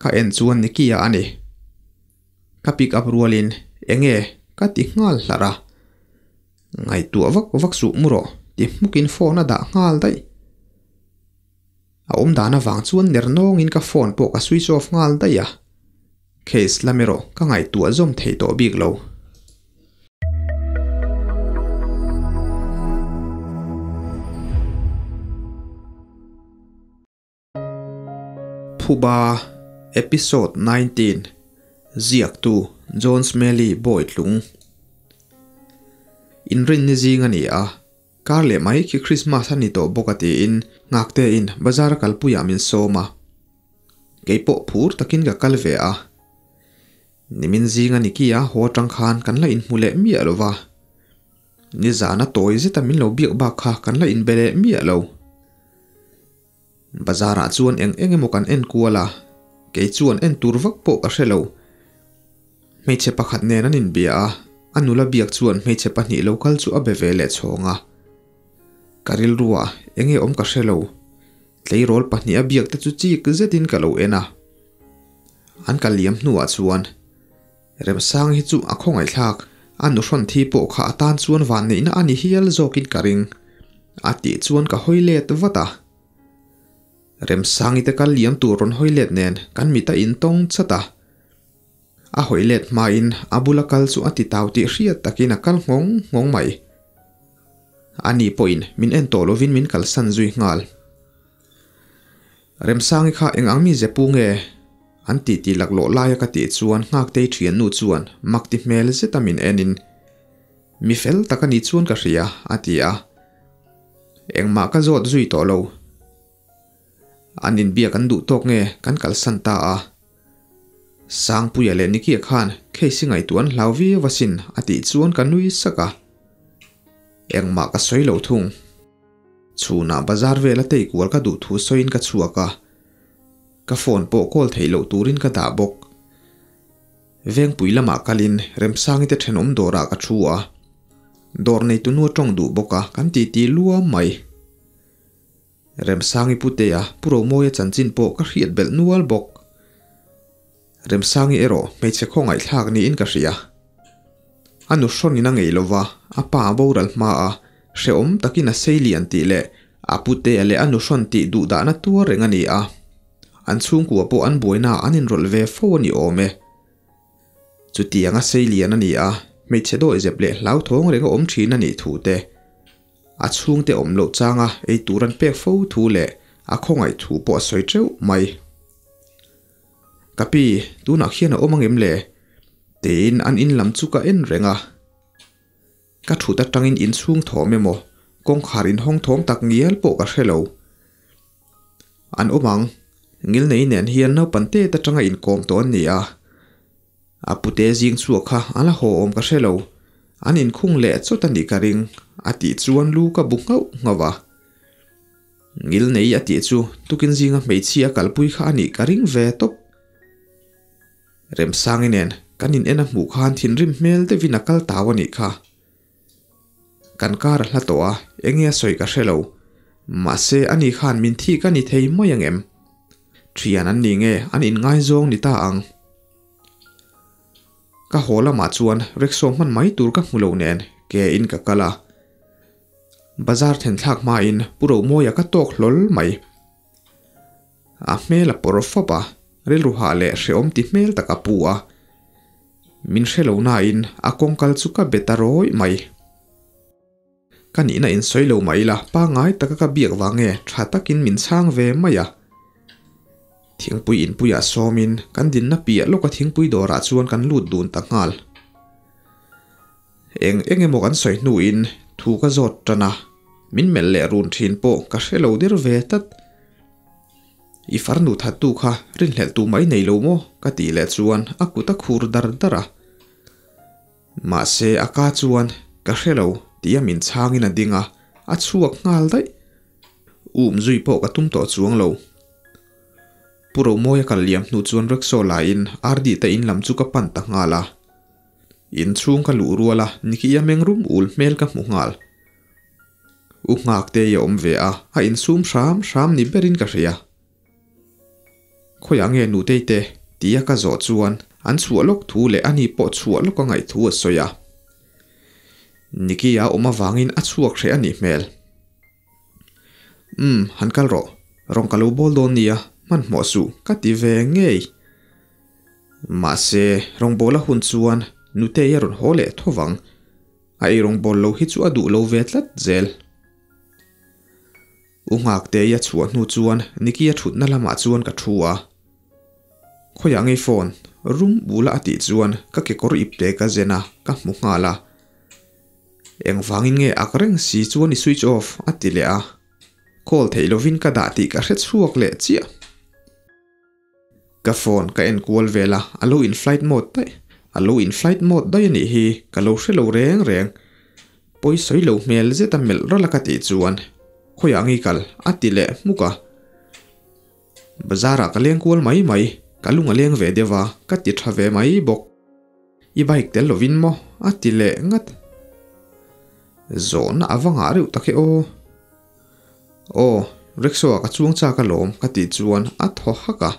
Ka en chuan Nicky-a a ni. Ka pick up rualin enge ka ti nghal hlarh a. Ngaihtuah vak vak suh mu rawh ti hmukin phone a dah nghal daih. A awm dan avang chuan ner nawngin ka phone pawh ka switch off nghal daih a. Case lam erawh ka ngaihtuah zawm thei tawh bik lo. Phuba Episode 19 Ziaktu John Smelly Bawitlung Inrinni zing a ni a, kar leh mai khi Christmas a ni tawh bawk a tiin Ngaktein bazar a kalpuiah min sawm a. Kei pawh phur takin ka kal ve a. Nimin zing a ni ki a, haw atang khan kan la inhmu leh miah lo va. Nizana tawi zeta min lo biak bak kha kan la inbe leh miah lo. Bazar ah chuan eng eng emaw kan en kual a, kei chuan en tur vak pawh ka hre lo. Hmeichhe pakhat nen an inbia a, a nula biak chuan hmeichhe pahnih lo kal chu a be ve leh chhawng a. Ka rilru ah enge awm ka hre lo, tleirawl pahnih a biak te chu chik zetin ka lo en a. An kal liam hnuah chuan Remsang hi chu a khawngaihthlak, a nuhrawn thi pawh kha a tan chuan vanneihna a ni hial zawkin ka ring, a tih chuan ka hawi let vat a. Remsangi te kal liam tur rawn hawi let nen kan mit a intawng chat a. A hawi let hmain a bula kal chu a ti tau tih hriat takin a kal nghawng nghawng mai. Ani pawhin min en tawh lovin min kalsan zui nghal. Remsangi kha eng ang mi ze pu nge? An tih tih laklawh laia ka tih chuan Nghaktei thiannu chuan mak ti hmel zeta min enin, Mi fel tak a ni chuan ka hria, a ti a. Engmah ka zawt zui tawh lo. An inbiak an duh tawk nge kan kalsan ta a. Sangpuia leh Nikia khan case i ngaihtuah an hlau viau asin a tih chuan ka nui sak a. Engmah ka sawi lo thung. Chhunah bazar vela tei kual ka duh thu sawiin ka chhuak a, ka phone pawh call theih loh turin ka dah bawk. Vengpui lamah kalin Remsangi te thenawm dawrah ka thu a, dawr neitu nu a tawng duh bawk a, kan titi luam mai. Remsangi putea Pu Romawia chanchin pawh ka hriat belh nual bawk. Remsangi erawh hmeichhe khawngaihthlak niin ka hria. A nu hrawnin a ngei lova, a pa a boral hma a, hrehawm takin a sei lian tih leh a putea leh a nu hrawn tih duhdahna tuar reng a ni a. An chhungkua pawh an buaina an inrawlh ve fo a ni awm e. Chutiang a sei lian a ni a, hmeichhe dawihzep leh hlauthawng reng a awm thin a nih thu te, a chhungte awm loh changa ei tur an pek fo thu leh a khawngaih thu pawh a sawi teuh mai. Ka pi, tunah khian a awm angem le? Tiin an in lam chu ka en reng a. Ka thut atangin inchhung thawm emaw, kawngkhar inhawng thawm tak ngial pawh ka hre lo. An awm ang, ngilnei nen hian naupan tet atanga inkawm tawh an ni a. A pute zing chhuak kha a la haw awm ka hre lo, an inkhung leh chawt a nih ka ring, a tih chuan lu ka bu nghauh nghauh a. Ngilnei a tih chu tukin zinga hmeichhia a kalpui kha a nih ka ring ve tawp. Remsangi nen kan in en a hmuh khan thinrim hmel deuhin a kal tau a nih kha. Kan kar a hla tawh a, enge a sawi ka hre lo. Mahse ani khan min thik a ni thei mai ang em? Thian an ni nge an inngaizawng ni ta ang? Ka haw lamah chuan rickshaw hman mai tur ka hmu lo nen ke in ka kal a. Bazar thenthlak hmain Pu Romawia ka tawk hlawl mai. A hmel a pawr fap a, rilru hah leh hrehawm ti hmel tak a pu a. Min hre lo nain a kawngkal chu ka be ta rawih mai. Ka nihna insawi lo mah ila pangngai taka ka biak vang nge tha takin min chhang ve mai a. Thingpui inpuiah sawmin kan dinna piah lawka thingpui dawrah chuan kan lut dun ta nghal. Eng eng emaw kan sawi hnuin thu ka zawt tan a, min melh leh run thin pawh ka hre lo der ve tlat. I farnu thattu kha rinhlelh tu mai nei lo maw? ka tih leh chuan a kut a khur dar dar a. Mahse a ka chuan ka hre lo tia min chhangin a ding a, a chhuak nghal daih. Um zui pawh ka tum tawh chuang lo. Pu Romawia kal liam hnu chuan rickshaw laiin RD te in lam chu ka pan ta nghal a. In chhung ka luh rual a, Nicky-a meng rum ul hmel ka hmu nghal. U Nghaktei a awm ve a, a insum hram hram ni berin ka hria. Khawiah nge nutei te? Tia ka zawh chuan an chhuah lawk thu leh ani pawh chhuah lawk a ngaih thu a sawi a. Nicky-a awm avangin a chhuak hreh a nih hmel. Umm, han kal rawh. Rawng ka lo bawl dawn nia, hmanhmawh suh ka ti ve ngei. Mahse, rawngbawla hun chuan Nutei a rawn haw leh tho vang. A ei rawngbâwl lo hi chu a duh lo ve tlat zel. U Nghaktei a chhuah hnu chuan Nicky-a thutna lamah chuan ka thu a. Khawiah ngei phone rum bula a tih chuan ka kekawr ipte ka zen a, ka hmu nghal a. Engvangin nge ak reng si chuan i switch off a ti leh a. Call theih lovin ka dah tih ka hre chhuak leh chiah. Ka phone ka en kual vel a, a lo in flight mode daih, a lo in flight mode daih a nih hi, ka lo hre lo reng reng. Pawi sawi lo hmel zet a melh ral a ka tih chuan, Khawiah nge i kal? a ti leh hmuk a. Bazar ah ka leng kual mai mai, ka lung a leng ve deuh a, ka ti tha ve mai bawk. I bike tel lovin maw? a ti leh ngat. Zawhna a va ngah reuh tak e aw. Aw, rickshaw ah ka chuang chak alawm ka tih chuan a thaw hak a.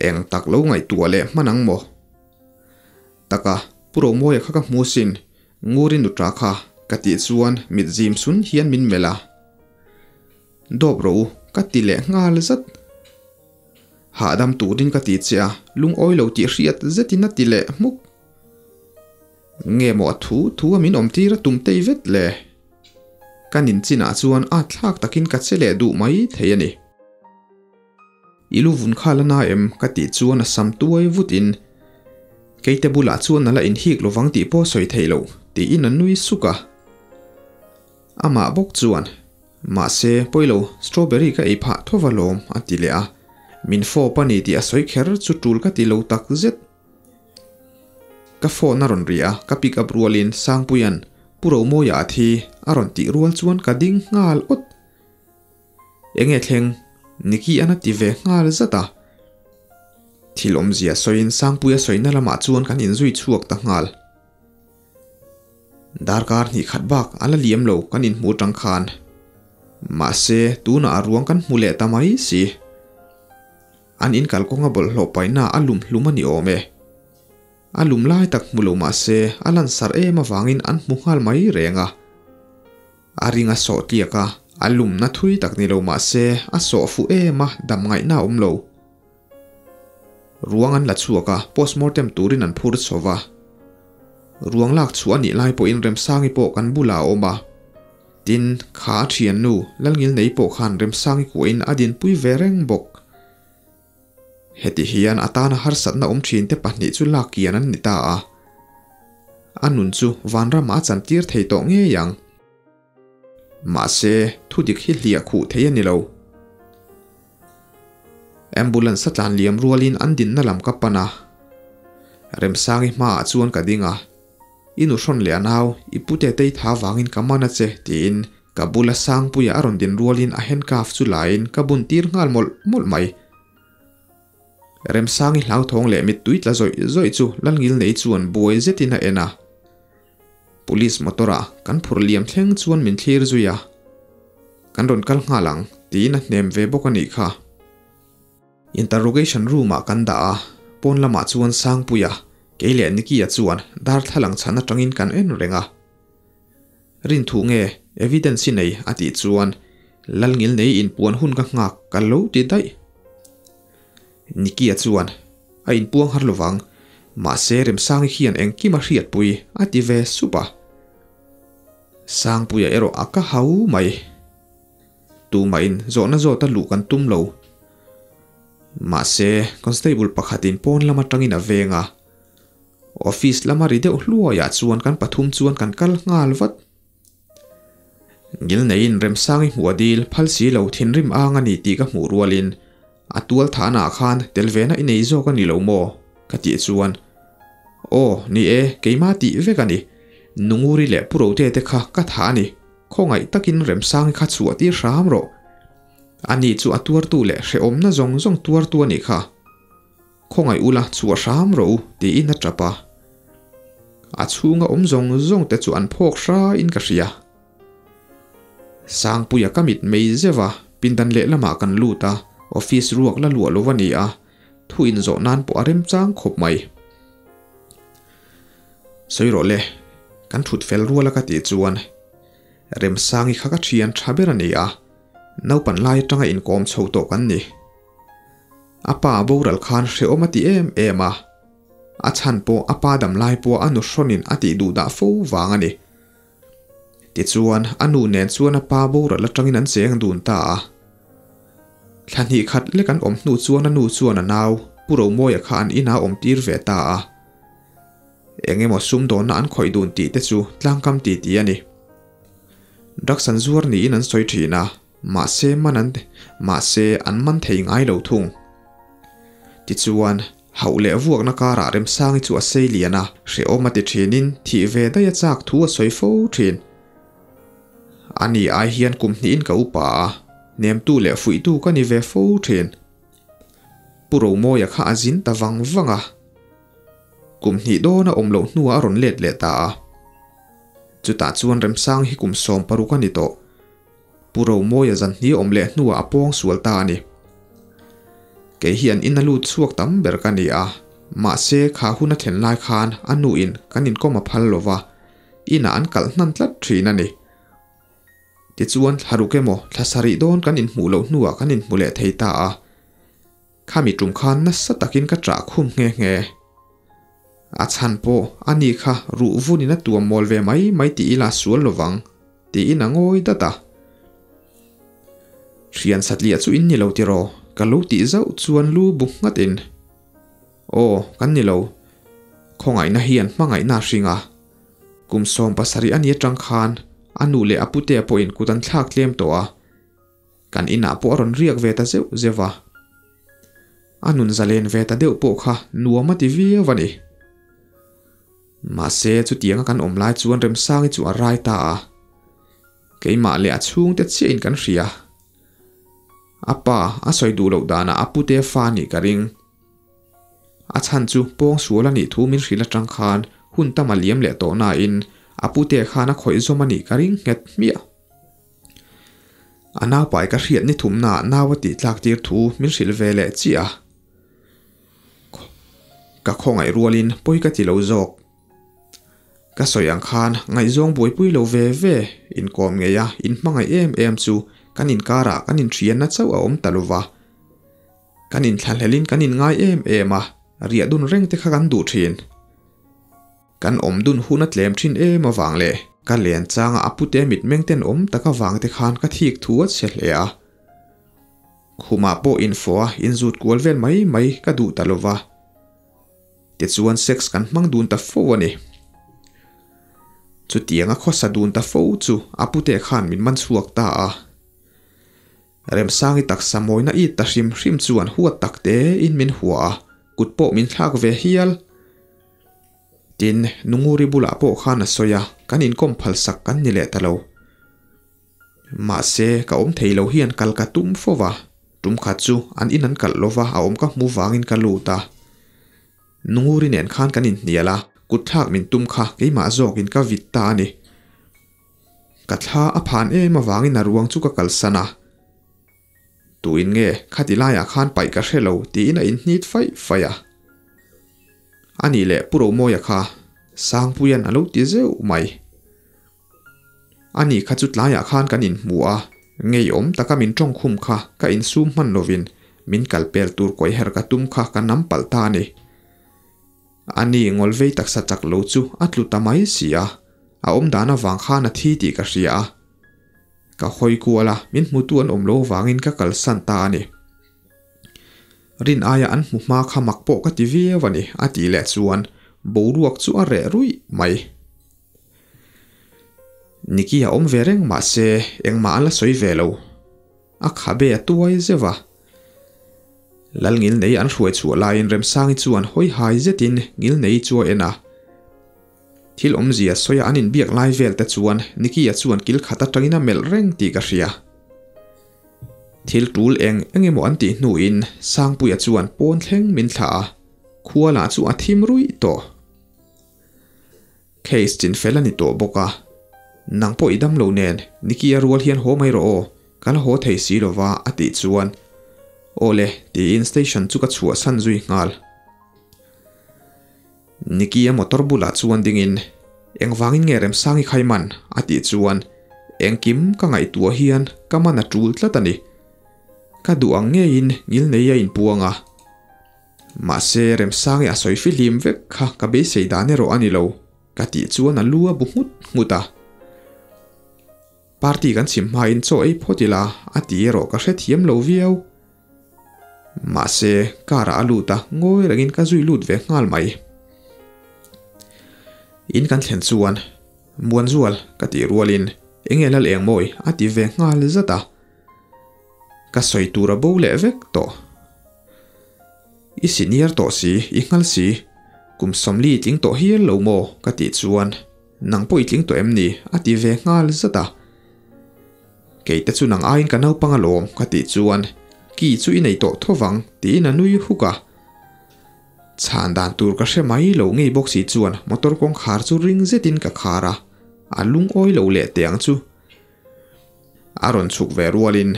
Eng tak lo ngaihtuah leh hman ang maw? Taka, Pu Romawia kha ka hmu sin, Nguri nutra kha ka tih chuan mit zim sun hian min melh a. Dawp rawh u, ka ti leh nghal zat. Hahdam turin ka ti che a, lungawi lo tih hriat zetin a ti leh hmuk. Nge maw a thu thu a min awm tir a tum tei vet le? Ka nin chinah chuan a thlak takin ka che leh duh mai thei a ni. I lu vun kha la na em? ka tih chuan a sam tuai vutin, Keite bulah chuan a la inhik lovang tih pawh sawi theih loh, tiin a nui suk a. Amah bawk chuan, Mahse, pawilo, strawberry ka ei phah tho va lawm, a ti leh a. Min fawp a ni tih a sawi kher chu tul ka ti lo tak zet. Ka phone a rawn ri a, ka pick up rualin Sangpuia'n, Pu Romawia a thi, a rawn tih rual chuan ka ding nghal awt. Enge thleng? Nicky-a'n a ti ve nghal zat a. Thil awmzia sawiin Sangpuia sawina lamah chuan kan inzui chhuak ta nghal. Darkar hnih khat bak a la liam lo kan inhmu tang khan. Mahse, tunah a ruang kan hmu leh ta mai si. An in kalkawnga bawlhhlawh paihna a lum hlum a ni awm e. A lum lai tak hmu lo mah se a lansar em avangin an hmu nghal mai reng a. A ring a sawh tliak a, a lumna thui tak ni lo mah se a sawh fuh em a dam ngaihna a awm lo. Ruang an la chhuak a, postmortem turin an phur chho va. Ruang lak chhuah a nih lai pawhin Remsangi pawh kan bulah a awm a. Tin, kha a thiannu Lalngilnei pawh khan Remsangi kuahin a dinpui ve reng bawk. Heti hian a tana harsatna awm thinte pahnih chu lak kian an ni ta a. A nun chu vanramah a chantir thei tawh ngei ang. Mahse, thu dik hi hliah khuh thei a ni lo. Ambulance a tlan liam rualin an dinna lam ka pan a. Remsangi hmaah chuan ka ding a. I nu hrawn leh a nau, i pute tei tha vangin ka man a che, tiin ka bula Sangpuia a rawn din rualin a handcuff chu lain ka bun tir nghal mawlh mawlh mai. Remsangi hlauthawng leh mittui tla zawih zawih chu Lalngilnei chuan buai zetin a en a. Police motor ah kan phur liam thleng chuan min thlir zui a, Kan rawn kal nghal ang, tiin a hnem ve bawk a nih kha. Interrogation room ah kan dah a, pawn lamah chuan Sangpuia, kei leh Nicky-a chuan darthlalang chhan atangin kan en reng a. Rinthu nge evidence i nei a tih chuan Lalngilnei inpuan hun ka nghak ka lo ti daih. Nicky-a chuan a inpuang har lovang, mahse Remsangi khian engkim a hriatpui a ti ve sup a. Sangpuia erawh a ka hau mai. Tumahin zawhna zawt a luh kan tum lo. Mahse constable pakhatin pawn lam atangin a veng a. Office lama ri deuh hluaiah chuan kan pathum chuan kan kal nghal vat. Ngilneiin Remsangi hmuh a dil phal si lo thinrim ang a ni tih ka hmuh rualin a tual thahnaah khan tel vena i nei zawk a ni lo maw? ka tih chuan Aw, ni e, keimah tih vek a ni. Nunguri leh Pu Rote te kha ka thah a ni. Khawngaih takin Remsangi kha chhuah tir hram rawh. Ani chu a tuartu leh hrehawmna zawng zawng tuartu a nih kha. Khawngaih ula chhuah hram rawh u tiin a tap a. A chhunga awm zawng zawng te chu an phawk hrain ka hria. Sangpuia ka mit mei zeuh a, pindan lehlamah kan lut a, Office ruak la luah lo a ni a, thu inzawh nan pawh a remchang khawp mai. Sawi rawh le, kan thut fel rual a ka tih chuan Remsangi kha ka thian tha ber a ni a, naupan lai atanga inkawm chho tawh kan ni. A pa boral khan hrehawm a ti em em a, a chhan pawh a pa dam lai pawh a nu hrawnin a tih duh dah fo vang a ni. Tichuan, a nu nen chuan a pa boral atangin an cheng dun ta a. Thla hnih khat lek an awm hnu chuan a nu chuan a nau, Pu Romawia kha an inah awm tir ve ta a. Eng emaw sumdawnna an khawih dun tih te chu tlangkam ti ti a ni. Drugs an zuar niin an sawi thin a, mahse man an mahse an man thei ngai lo thung. Tichuan, hauh leh vuakna karah Remsangi chu a sei lian a, hrehawm a ti thinin thih ve daih a chak thu a sawi fo thin. Ani ai hian kum hnihin ka upa a, hnemtu leh fuihtu ka ni ve fo thin. Pu Romawia kha a zin ta vang vang a. Kum hnih dawn a awm loh hnuah a rawn let leh ta a. Chutah chuan Remsang hi kum 16 a ni tawh. Pu Romawia zan hnih awm leh hnuah a pawng sual ta a ni. Kei hi an in a lut chhuak tam ber ka ni a, mahse kha hun a thlen lai khan a nuin kan inkawm a phal lo va, inah an kalh hnan tlat thin a ni. Tichuan thla ruk emaw thla sarih dawn kan inhmuh loh hnuah kan inhmu leh thei ta a. Khami tum khan nasa takin ka ṭah khum nghe nghe. A chhan pawh a ni kha ruh vunin a tuam mawl ve mai mai tih ila sual lovang tiin a ngawi dat a. Thian satliah chu in ni lo tiraw? Ka lo tih zauh chuan lu bu nghatin, Aw, kan ni lo. Khawngaihna hian hmangaihna a hring a. Kum 17 a ni atang khan a nu leh a putea pawhin kut an thlak tlem tawh a. Kan inah pawh a rawn riak ve ta zeuh zeuh a. A nun zalen ve ta deuh pawh kha nuam a ti viau a ni. Mahse, chutianga kan awm lai chuan Remsangi chu a rai ta a. Keimah leh a chhungte chiahin kan hria. A pa a sawi duh loh danah a pute fa nih ka ring. A chhan chu pawng sual a nih thu min hrilh atang khan hun tam a liam leh tawh nain a pute khan a khawih zawm a nih ka ring nghet hmiah. A naupai ka hriat ni thumnaah nau a tih tlak tir thu min hrilh ve leh chiah a. Ka khawngaih rualin pawi ka ti lo zawk. Ka sawi ang khan ngaihzawng buaipui lo ve ve, inkawm ngei a, inhmangaih em em chu kan inkarah kan inthianna chauh a awm ta lo va. Kan inthlahlelin kan inngai em em a, riah dun reng te kha kan duh thin. Kan awm dun hun a tlem thin em avang leh ka len changa a pute mitmeng ten awm tak avang te khan ka thik thu a chhe hle a. Khumah pawh infawh a inzut kual vel mai mai ka duh ta lova. Tichuan sex kan hmang dun ta fo a ni. Chutianga khawsa dun ta fo chu a pute khan min man chhuak ta a. Remsangi taksa mawina it ta hrim hrim chuan huat tak tein min hua a, kut pawh min thlak ve hial. Tin, Nunguri bulah pawh khan a sawi a, kan inkawm phalsak kan ni leh ta lo. Mahse, ka awm thei lo hian kal ka tum fo va, tum khat chu an in an kalh lova a awm ka hmu vangin ka lut a. Nunguri nen khan kan inhnial a, kutthlak min tum kha keimah zawkin ka vit ta a ni. Ka thla a phan em avangin a ruang chu ka kalsan a. Tuin nge khati laiah khan paih ka hre lo tiin a inhnit faih faih a. A nih leh Pu Romawia kha Sangpuia'n a lo ti zeuh mai. A ni kha chu tlaiah khan kan inhmu a, ngeiawm taka min tawngkhum kha ka insum hman lovin min kal pel tur kawih her ka tum kha ka nam palh ta a ni. A ni ngawlvei taksa chak lo chu a tlu ta mai si a, a awmdan avang khan a thi tih ka hria a. Ka hawi kual a, min hmutu an awm lo vangin ka kalsan ta a ni. Rin aia an hmu hma kha mak pawh ka ti viau a ni, a tih leh chuan boruak chu a reh ruih mai. Niki a awm ve reng mahse engmah a la sawi ve lo. A khabe a tuai zeuh a. Lal Ngilnei an hruai chhuah laiin Remsangi chuan hawi hai zetin Ngilnei chu a en a. Thil awmzia sawia an inbiak lai vel te chuan Nicky-a chuan kil khat atangin a melh reng tih ka hria. Thil tul eng eng emaw an tih hnuin Sangpuia chuan pawn thleng min thlah a, khua lah chu a thim ruih tawh. Case chin fel a ni tawh bawk a, nang pawh i dam lo nen Nicky-a rual hian haw mai rawh aw, ka la haw thei si lova a tih chuan. Awle, tiin station chu ka chhuahsan zui nghal. Nicky-a motor bulah chuan dingin, Engvangin nge Remsangi khai man? a tih chuan, Engkim ka ngaihtuah hian ka man a tul tlat a ni. Ka duh ang ngeiin ngilnei a inpuang a. Mahse, Remsangi a sawi fihlim vek kha ka beisei dan erawh a ni lo, ka tih chuan a lu a bu nghut nghut a. Party kan chhim hmain chaw ei phawt ila a ti erawh ka hrethiam lo viau. Mahse, car ah a lut a, ngawi rengin ka zui lut ve nghal mai. In kan thlen chuan, Muanzual ka tih rualin enge lal eng mawi a ti ve nghal zat a. Ka sawi tur a bo leh vek tawh. I senior tawh si, i nghal si, kum 40 i tling tawh hial lo maw? ka tih chuan, Nang pawh i tling tawh em ni? a ti ve nghal zat a. Kei te chu nang aiin ka naupang alawm ka tih chuan, Ki chu i nei tawh tho vang tiin a nui huk a. Chhan dan tur ka hre mai lo ngei bawk si chuan motor kawngkhar chu ring zetin ka khar a, a lungawi lo leh teh ang chu. A rawn chhuk ve rualin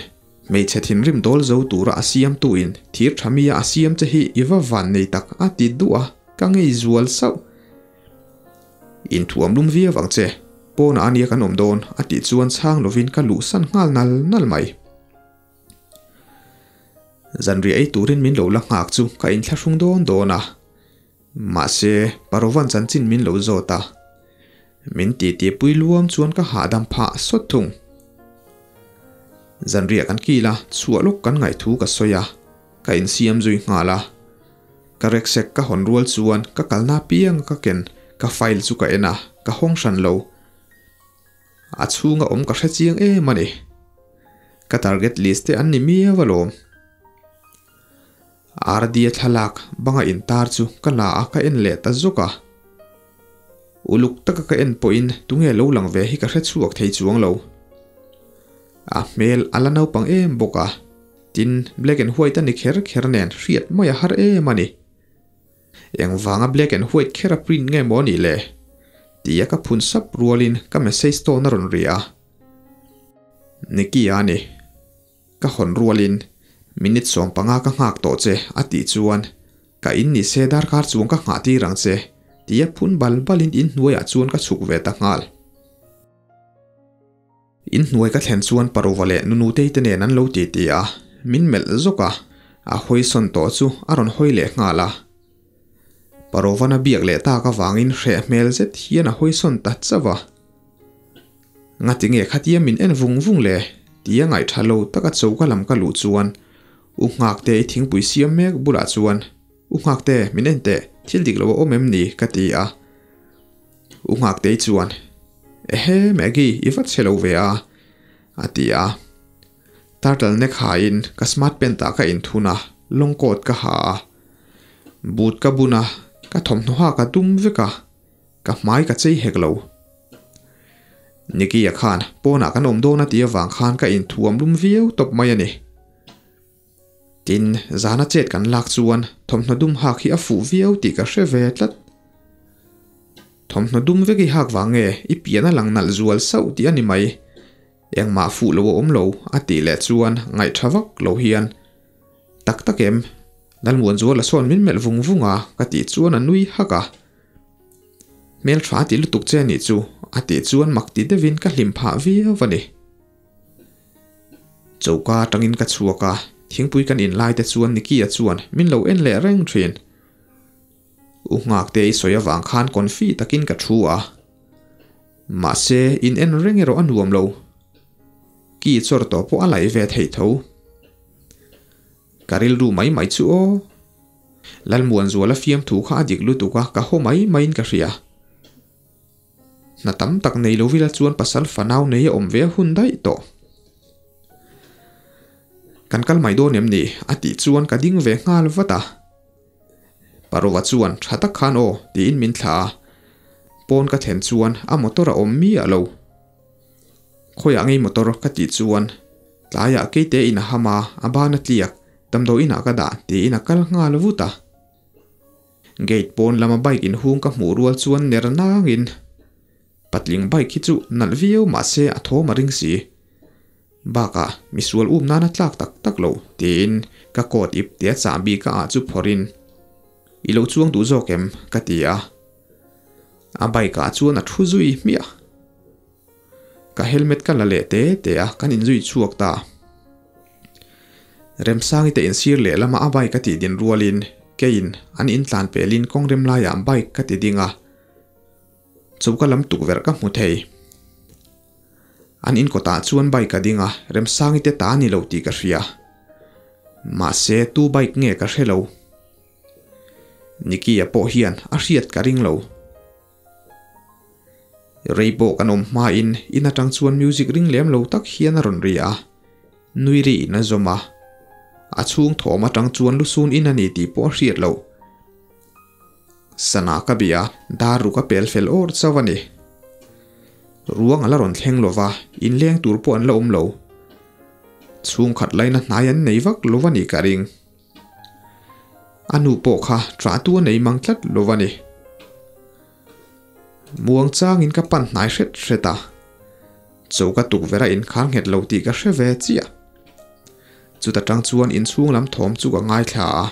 hmeichhe thinrim dawl zo tura a siamtuin thir tha mia a siam che hi i va van nei tak a ti duh a, ka ngei zual sauh. Inthuam lum viau ang che, pawnah ania kan awm dawn a tih chuan chhang lovin ka luhsan nghal nal nal mai. Zanriah ei turin min lo la nghak chu ka inthlahrung dawn dawn a. Mahse, Parovan chanchin min lo zawt a. Min titi pui luam chuan ka hahdam phah sawt thung. Zanriah kan kil a, chhuah lawk kan ngaih thu ka sawi a, ka insiam zui nghal a. Ka reksek ka hawn rual chuan ka kalna piang ka ken ka file chu ka en a, ka hawng hran lo. A chhunga awm ka hre chiang em a ni. Ka target list te an ni miau alawm. RD-a thlalak banga intar chu ka la a ka en leh ta zawk a. Uluk taka ka en pawhin tunge lo lang ve hi ka hre chhuak thei chuang lo. A hmel a la naupang em bawk a, tin black and white a ni kher kher nen hriat mai a har em a ni. Engvanga black and white kher a print nge maw nih le? Tia ka phun sap rualin ka message tawn a rawn ri a. Nicky-a a ni. Ka hawn rualin, Minute 15 ka nghak tawh che, a tih chuan, Ka in ni se darkar chuang ka nghah tir ang che, tia phun bal balin inhnuaiah chuan ka chhuk ve ta nghal. Inhnuai ka thlen chuan Parova leh Nunutei te nen an lo titi a, min melh zawk a, a hawi sawn tawh chu a rawn hawi leh nghal a. Parovan a biak leh tak avangin hreh hmel zet hian a hawi sawn ta chauh a. Ngati nge khatia min en vung vung le? Tia ngaihtha lo taka choka lam ka luh chuan U Nghakte i thingpui siam mek bulah chuan U Nghakte min en teh, thil dik lo a awm em ni? ka ti a. U Nghaktei chuan Ehe Maggie i va chhe lo ve a a ti a. Turtle neck hain ka smart pant ah ka inthun a, long coat ka ha a. Boot ka bun a, ka thawmhnaw ha ka dum vek a. Ka hmai ka chei hek lo. Nicky-a khan pawnah kan awm dawn a tih avang khan ka inthuam lum viau tawp mai a ni. Tin, zana chet kan lak chuan thawmhnaw dum hak hi a fuh viau tih ka hre ve tlat. Thawmhnaw dum vek i hak vang nge i pian a lang nalh zual sauh tih a ni mai. Engmah fuh lo a awm lo a tih leh chuan ngaihtha vak lo hian tak tak em? Lalmuanzuala sawn min melh vung vung a ka tih chuan a nui hak a. Hmel tha ti lutuk che anih chu a tih chuan mak ti deuhin ka hlim phah viau a ni. Choka atangin ka chhuak a, thingpui kan in lai te chuan Nicky-a chuan min lo en leh reng thin. U Nghakte i sawi avang khan confi takin ka thu a. Mahse, in en reng erawh a nuam lo. Ki chawr tawh pawh a laih ve theih tho. Ka rilru mai mai chu aw. Lalmuanzuala fiamthu kha a dik lutuk a, ka haw mai maiin ka hria. Hna tam tak nei lo vila chuan pasal fanau nei a awm ve a hun daih tawh. Kan kal mai dawn em ni? a tih chuan ka ding ve nghal vat a. Parova chuan tha tak khan aw tiin min thlah a. Pawn ka thlen chuan a motor a awm miah lo. Khawiah ngei motor ka tih chuan tlaiah keite in a ham a, a ban a tliak, damdawi inah ka dah tiin a kal nghal vut a. Gate pawn lama bike inhung ka hmuh rual chuan ner nangin patling bike hi chu nalh viau mahse a thawm a ring si. Bakah misual um nana tlak tak tak lo tiin ka coat ip tia chahbi ka ah chu phawrhin I lo chuang duh zawk em? ka ti a. A bike ah chuan a thu zui hmiah. Ka helmet ka la leh te te a, kan inzui chhuak ta. Remsangi te insir leh lama a bike a tih din rualin keiin an intlan pelin kawng rem laiah bike ka ti ding a, choka lam tukverh ka hmu thei. An inkawtah chuan bike a ding a, Remsangi te ta a ni lo tih ka hria. Mahse tu bike nge ka hre lo. Nicky-a pawh hian a hriat ka ring lo. Rei pawh kan awm hmain in atang chuan music ring lem lo tak hian a rawn ri a, nui ri in a zawm a. A chhung thawm atang chuan lusun in a ni tih pawh a hriat loh. Sana ka bia, dar ruk a pel fel awr chauh a ni. Ruang a la rawn thleng lo va, inleng tur pawh an la awm lo. Chhungkhat laina hnai an nei vak lo va nih ka ring. A nu pawh kha ṭah tu a nei mang tlat lo a ni. Muang changin ka pan hnai hret hret a, choka tukverh a inkhar nghet lo tih ka hre ve chiah. Chuta tang chuan inchhung lam thawm chu ka ngaithla a,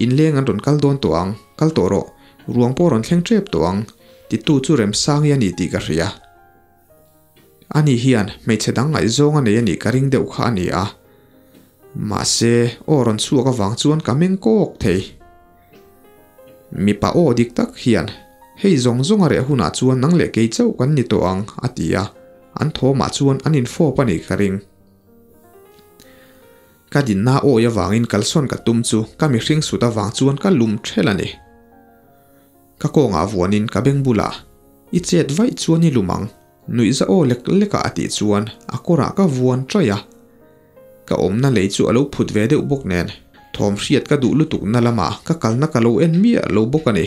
inleng an rawn kal dawn tawh ang, kal tawh rawh, ruang pawh rawn thleng ṭep tawh ang, titu chu Remsangi a ni tih ka hria. Ani hian hmeichhe dang ngaihzawng a nei a nih ka ring deuh kha a ni a. Mahse, aw rawn chhuak avang chuan ka meng kawk thei. Mipa aw dik tak hian, Hei zawng zawng a reh hunah chuan nang leh kei chauh kan ni tawh ang, a ti a. An thawmah chuan an infawp a nih ka ring. Ka dinna awi avangin kalsawn ka tum chu ka mihring sut avang chuan ka lum ṭhelh a ni. Ka kawngah vuanin ka beng bulah, I chet vaih chuan i lum ang, nuihza aw lek lekah a tih chuan a kawrah ka vuan ṭaih a. Ka awmna lei chu a lo phut ve deuh bawk nen, thawm hriat ka duh lutukna lamah ka kalna ka lo en miah lo bawk a ni.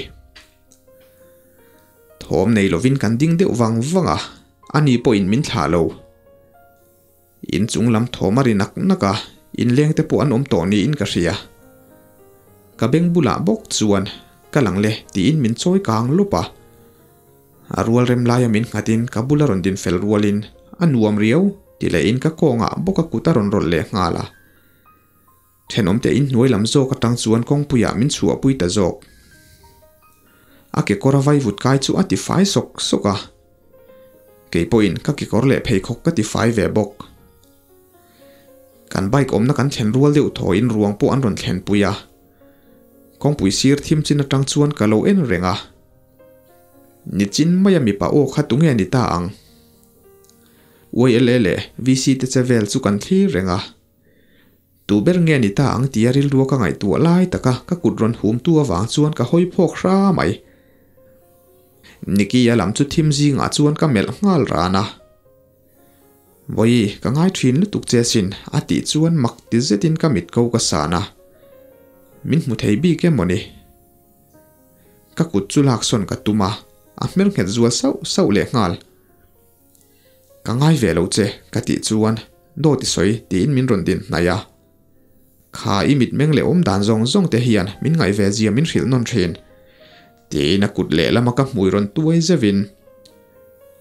Thawm nei lovin kan ding deuh vang vang a, ani pawhin min thlah lo. In chung lam thawm a ri nak nak a, inleng te pawh an awm tawh niin ka hria. Ka beng bulah bawk chuan ka lang le tiin min chawi kang lawp a. A rual rem laia min nghatin ka bula rawn din fel rualin a nuam riau ti lehin ka kawngah bawk a kut a rawn rawlh leh nghal a. Thenawmte inhnuai lam zawk atang chuan kawngpuiah min chhuahpui ta zawk. A kekawr a vaivut kai chu a ti fai sawk sawk a. Kei pawhin ka kekawr leh pheikhawk ka ti fai ve bawk. Kan bike awmna kan thlen rual deuh thawiin ruang pawh an rawn thlenpui a. Kawngpui sir thim chin atang chuan ka lo en reng a. Nichin maia mipa aw kha tunge ni ta ang? YLA leh VC te che vel chu kan thlir reng a. Tu ber nge ni ta ang tia rilrua ka ngaihtuah lai taka ka kut rawn hum tu avang chuan ka hawi phawk hra mai. Nicky-a lam chu thim zingah chuan ka melh nghal ran a. Vawi, ka ngai thin lutuk che sin, a tih chuan mak ti zetin ka mit ko ka san a. Min hmu thei bik em mawni? Ka kut chu laksawn ka tum a, a hmer nghet zual sauh sauh lehnghal. Ka ngai ve lo che, ka tih chuan dawt i sawi tiin min rawn din hnaih a. Kha i mitmeng leh awm dan zawng zawng te hian min ngaih ve zia min hrilh nawn thin. Tiin a kut lehlama ka hmui rawn tuai zeuhin,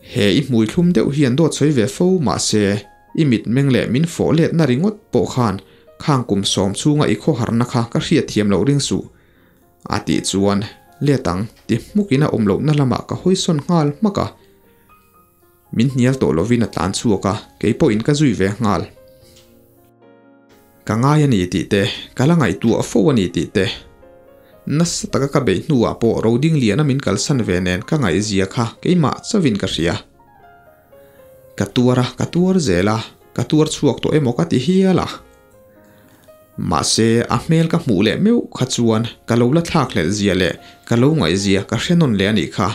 He i hmui thlum deuh hian dawt sawi ve fo mahse i mitmeng leh min fawh letna ringawt pawh khan khang kum sawm chhunga i khawharna kha ka hriatthiam loh ring suh. A tih chuan let ang ti hmukin a awm lohna lamah ka hawi sawn nghal hmak a. Min hnial tawh lovin a tlan chhuak a, kei pawhin ka zui ve nghal. Ka ngai a ni tih te, ka la ngaihtuah fo a ni tih te. Nasa taka ka beih hnuah pawh roding liana min kalsan ve nen ka ngaihzia kha keimah chauhin ka hria. Ka tuar a, ka tuar zel a, ka tuar chhuak tawh emaw ka ti hial a. Mahse, a hmel ka hmuh leh meuh kha chuan ka lo la thlak hlelh zia leh ka lo ngaihzia ka hre nawn leh a nih kha.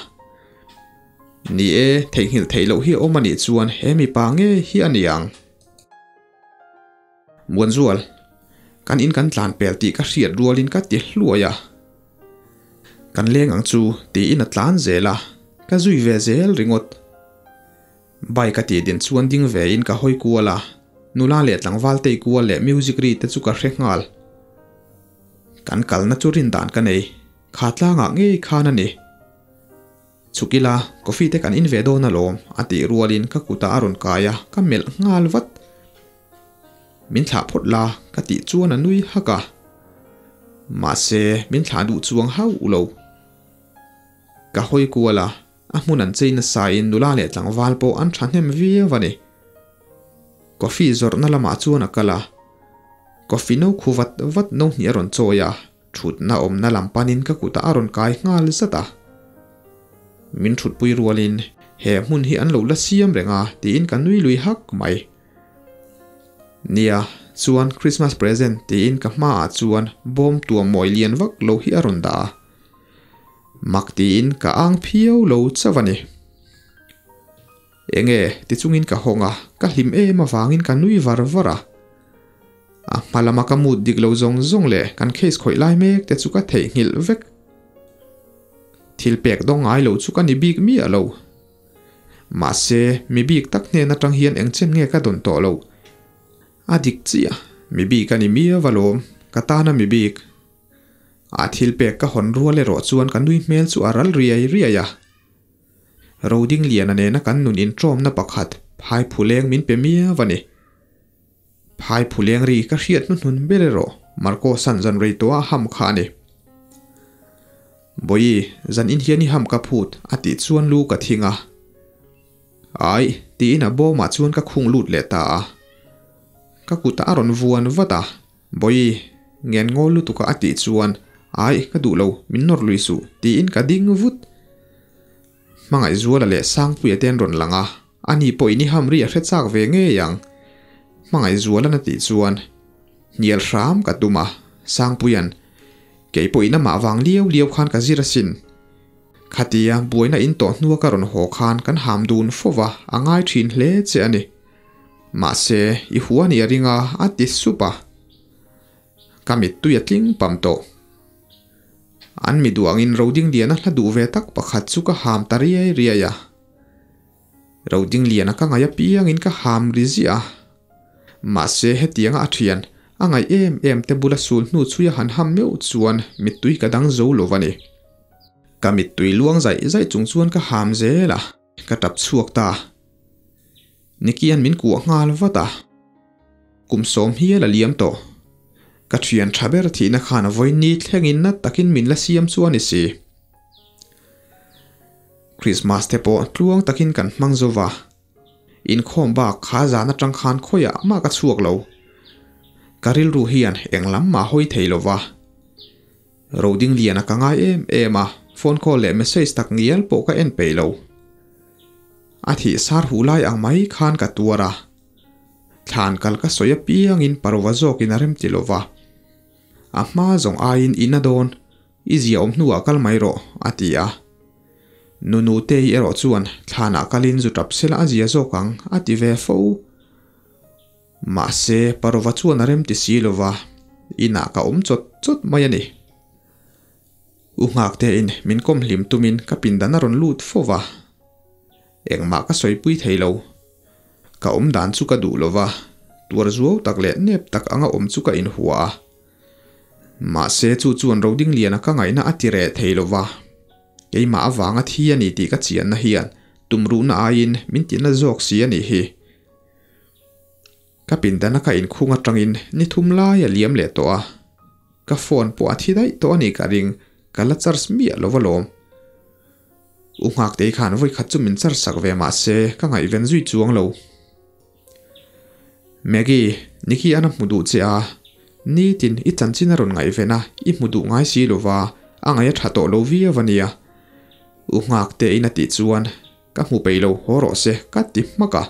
Ni e, theihnghilh theih loh hi a awm a nih chuan he mipa nge hi a ni ang. Muanzual, kan in kan tlan pel tih ka hriat rualin ka ti hluai a. Kan leng ang chu tiin a tlan zel a, ka zui ve zel ringawt. Bike a tih din chuan ding vein ka hawi kual a, nula leh tlangval tei kual leh music ri te chu ka hre nghal. Kan kalna chu rin dan ka nei, kha tlangah ngei khan a ni. Chhuk ila, coffee te kan in ve dawn alawm, a tih rualin ka kutah a rawn kai a, ka melh nghal vat. Min thlah phawt la ka tih chuan a nui hak a. Mahse, min thlah duh chuang hauh lo. Ka hawi kual a, a hmun an chei nasa in nula leh tlangval pawh an thahnem viau a ni. Coffee zawrhna lamah chuan a kal a, coffee no khu vat vat no hnih a rawn chawi a, thutna awmna lam panin ka kutah a rawn kai nghal zat a. Min thutpui rualin he hmun hi an lo la siam reng a tiin ka nui lui hak mai. Nia, chuan Christmas present tiin ka hmaah chuan bawm tuam mawi lian vak lo hi a rawn dah a. Mak tiin ka ang phiau lo chauh a ni. Enge ti chungin ka hawng a, ka hlim em avangin ka nui var var a. A hma lama ka mut dik lo zawng zawng leh kan case khawih lai mek te chu ka theihnghilh vek. Thil pek dawng ngai lo chu ka ni bik miah lo. Mahse, mi bik tak hnen atang hian eng chen nge ka dawn tawh lo. A dik chiah, mi bik a ni miau alawm, ka tana mi bik. A thil pek ka hawn rual erawh chuan ka nui hmel chu a ral riai riai a. Rodingliana nena kan nun inṭawmna pakhat phai phuleng min pe miau a ni. Phai phuleng ri ka hriat hnuhnun ber erawh Marco san zan rei tawh a ham kha a ni. Bawihi, zan in hian i ham ka phut a tih chuan lu ka thing a. Aih, tiin a bawmah chuan ka khung lut leh ta a. Ka kutah a rawn vuan vat a, Bawihi, ngen ngawl lutuka a tih chuan, Aih, ka duh lo, min nawr lui suh, tiin ka ding vut. Hmangaihzuala leh Sangpuia te an rawn lang a, ani pawhin i ham ri a hre chak ve ngei ang. Hmangaihzualan a tih chuan, Hnial hram ka tum a, Sangpuia'n, Kei pawhin amah vang liau liau khan ka zir asin. Khatia buaina in tawh hnua ka rawn haw khan kan ham dun fova, a ngai thin hle che a ni. Mahse, i hua ni a ring a, a ti sup a. Ka mittui a tling pam tawh. An mi duh angin Rodingliana hla duh ve tak pakhat chu ka ham ta riai riai a. Rodingliana ka ngaih apiangin ka ham ri ziah a. Mahse, hetianga a thian, a ngaih em em te bula sul hnu chhui a han ham meuh chuan mittui ka dang zo lo va ni. Ka mittui luang zaih zaih chung chuan ka ham zel a, ka tap chhuak ta. Nikian min kuah nghal vat a. Kum sawm hial a liam tawh. Ka thian tha ber thihna khan vawiin ni thlengin na takin min la siam chu a ni si. Christmas te pawh tluang takin kan hmang zo va. Inkhawm bak kha zan atang khan khawiah mah ka chhuak lo. Ka rilru hian eng lam mah hawi thei lo va. Rodingliana ka ngai em em a, phone call leh message tak ngial pawh ka en peih lo. A thih sar huh lai ang mai khan ka tuar a. Thlan kal ka sawi apiangin parva zawkin a rem ti lova. A hma zawng aiin in a dawn, i zia awm hnuah kal mai rawh, a ti a. Nunutei erawh chuan thlanah kalin zu tap sela a zia zawk ang, a ti ve fo. Mahse, parva chuan a rem ti si lova, inah ka awm chawt chawt mai a ni. U Nghaktein min kawm hlim tumin ka pindan a rawn lut fo va. Engmah ka sawipui thei lo. Ka awm dan chu ka duh lo va, tuar zuau tak leh nep tak anga awm chu ka inhua a. Mahse chu chuan Rodingliana ka ngaihna a ti reh thei lo va. Keimah avanga thi a ni tih ka chianna hian tumruhna aiin min tina zawk si a nih hi. Ka pindana ka inkhung atangin ni thum lai a liam leh tawh a, ka phone pawh a thi daih tawh a nih ka ring, ka la charge miah lo alawm. U Nghaktei khan vawikhat chu min charge sak ve mah se ka ngaihven zui chuang lo. Maggie, Nikhi an a hmu duh che a, nitin i chanchin a rawn ngaihven a, i hmu duh ngai si lova, a ngaih a tha tawh lo viau a nia. U Nghakteiin a tih chuan ka hmu peih lo haw rawh se ka ti hmak a.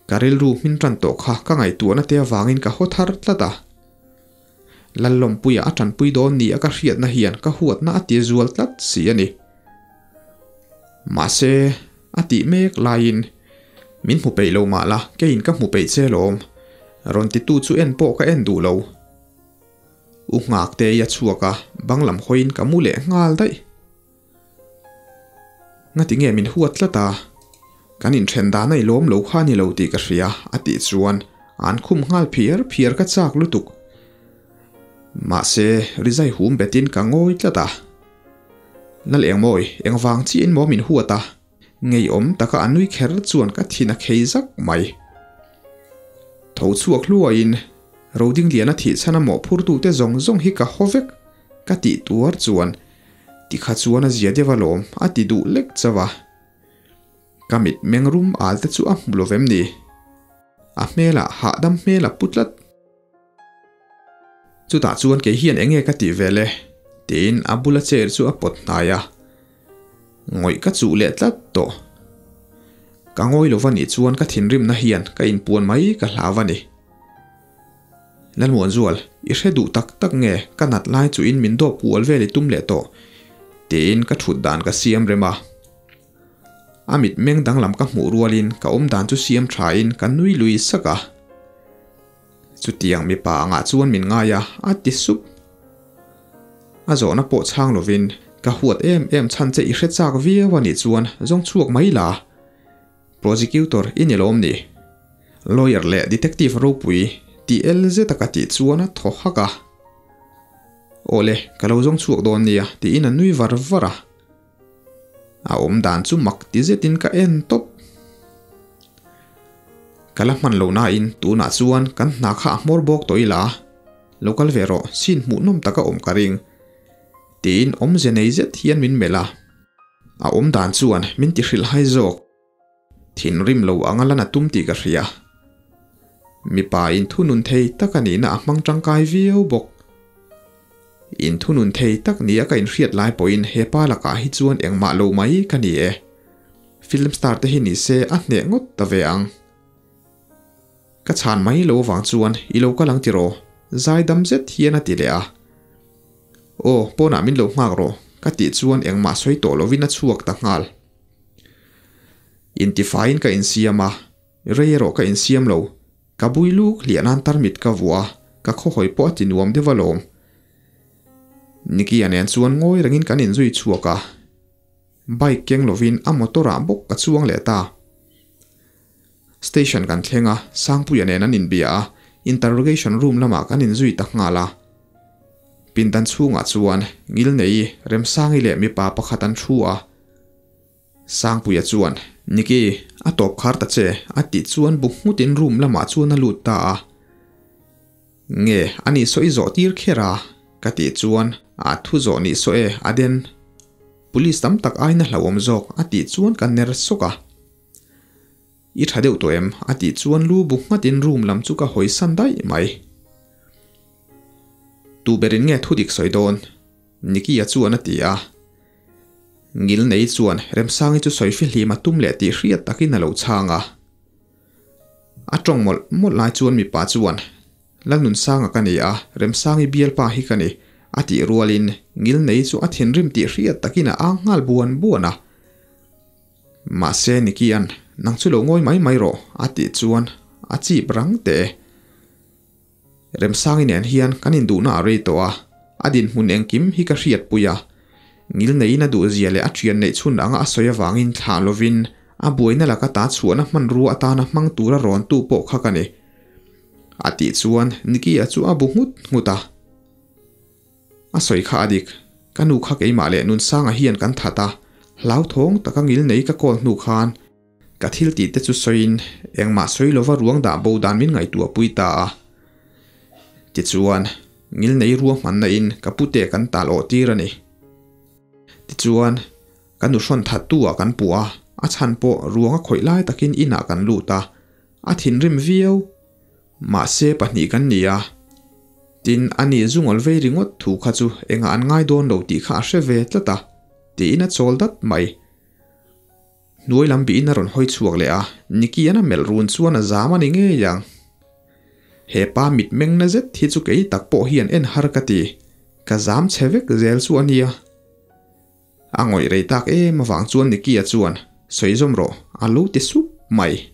Ka rilru hmin tan tawh kha ka ngaihtuahna te avangin ka haw thar tlat a. Lallawmpuia a tanpui dawn ni a ka hriatna hian ka huatna a ti zual tlat si a ni. Mahse, a tih mek laiin, Min hmu peih lo mah la, keiin ka hmu peih che lawm. Rawn titu chu en pawh ka en duh lo. U Nghaktei a chhuak a, bang lam hawiin ka mu leh nghal daih. Ngati nge min huat tlat a? Kan inthen dan a i lawm lo kha ni lo tih ka hria, a tih chuan an khum nghal phiar phiar ka chak lutuk. Mahse, rizai hum betin ka ngawi tlat a. Lal Engmawi, engvang chiahin maw min huat a? Ngeiawm taka a nui kher chuan ka thin a khei zak mai. Tho chhuak hluaiin Rodingliana thih chhan a mawhphurtute zawng zawng hi ka haw vek ka tih tuar chuan tikha chuan a zia deuh alawm a ti duh lek chauh a. Ka mit meng rum al te chu a hmu lo vem ni? A hmelah hahdam hmel a pu tlat. Chutah chuan kei hian eng nge ka tih ve le? tiin a bula chair chu a pawt hnai a. Ngawih ka chuh leh tlat tawh. Ka ngawi lo va nih chuan ka thinrimna hian ka inpuan mai ka hlau a ni. Lalmuanzual, i hre duh tak tak nge ka nat lai chuhin min dawp kual vel i tum leh tawh? tiin ka thut dan ka siam rem a. A mitmeng danglam ka hmuh rualin ka awm dan chu siam thain ka nui lui sak a. Chutiang mipa angah chuan min ngai a, a ti sup. A zawhna pawh chhang lovin, Ka huat em em chhan che i hre chak viau a nih chuan zawng chhuak mai la. Prosecutor i ni lawm ni? Lawyer leh detective ropui tih el zeta ka tih chuan a thaw hak a. Aw le, ka lo zawng chhuak dawn nia tiin a nui var var a. A awm dan chu mak ti zetin ka en tawp. Ka la hman lo nain tunah chuan kan hna kha a hmawr bawk tawh ila, lo kal ve rawh, scene hmuhnawm taka awm ka ring. Tiin awmze nei zet hian min melh a. A awm dan chuan min ti hrilhhai zawk. Thinrim lo anga lan a tum tih ka hria. Mipa inthunun thei tak a nihna a hmang tangkai viau bawk. Inthunun thei tak nia ka inhriat lai pawhin he pa lakah hi chuan engmah lo mai ka ni e. Film star te hi ni se a hneh ngawt ta ve ang. Ka chhan mai lo vang chuan i lo kal ang tiraw? Zaidam zet hian a ti leh a. Aw, pawnah min lo nghak rawh, ka tih chuan engmah sawi tawh lovin a chhuak ta nghal. Intifaiin ka insiam a, rei erawh ka insiam lo. Ka bui luk hliah nan tarmit ka vuah a, ka khawhawi pawh a ti nuam deuh alawm. Nicky-a nen chuan ngawi rengin kan inzui chhuak a, bike keng lovin a motor ah bawk ka chuang leh ta. Station kan thleng a, Sangpuia nen an inbia a, interrogation room lamah kan inzui ta nghal a. Pindan chhungah chuan Ngilnei, Remsangi leh mipa pakhat an thu a. Sangpuia chuan, Niki, a tawp khar ta che, a tih chuan bu nghutin room lamah chuan a lut ta a. Nge, a nih saw i zawh tir kher a? ka tih chuan, A thu zawh nih saw e, a den. Police tam tak aina hlauhawm zawk, a tih chuan ka ner sawk a. I tha deuh tawh em? a tih chuan lu bu nghatin room lam chu ka hawi san daih mai. Tu berin nge thu dik sawi dawn? Nicky-a chuan a ti a. Ngilnei chuan Remsangi chu sawi fihlim a tum leh tih hriat takin a lo chhang a. A tawng mawlh mawlh lai chuan mipa chuan, Lalnunsanga ka ni a, Remsangi bialpa hi ka ni, a tih rualin Ngilnei chu a thinrim tih hriat takin a ang nghal buan buan a. Mahse Nicky-a'n, Nang chu lo ngawi mai mai rawh, a tih chuan a chip rang teh e. Remsangi nen hian kan induhna a rei tawh a, a dinhmun engkim hi ka hriatpui a. Ngilneiin a duhzia leh a thian neih chhun anga a sawi avangin thlah lovin a buaina laka ta chhuahna hmanrua atana hmang tura rawntu pawh kha ka ni. A tih chuan Nicky-a chu a bu nghut nghut a. A sawi kha a dik. Ka nu kha keimah leh Nunsanga hian kan that a, hlauthawng taka ngilnei ka call hnu khan Ka thil tih te chu sawiin engmah sawi lova ruang dah bo dan min ngaihtuah pui ta a. Tichuan, ngilnei ruahmanna in ka pute kan tal awh tir a ni. Tichuan, ka nu hrawn that tu ah kan puh a, a chhan pawh ruang a khawih lai takin inah kan lut a, a thinrim viau. Mahse pahnih kan ni a. Tin, ani zungawl vei ringawt thu kha chu engah an ngai dawn lo tih kha a hre ve tlat a, tiin a chawl dat mai. Hnuai lam bihin a rawn hawi chhuak leh a, Nicky-a'n a melh run chuan a zam a ni ngei ang. He pa mitmeng na zet hi chu kei tak pawh hian en har ka ti, ka zam chhe vek zel chu a nia. A ngawih rei tak em avang chuan Nicky-a chuan, Sawi zawm rawh, a lo ti sup mai.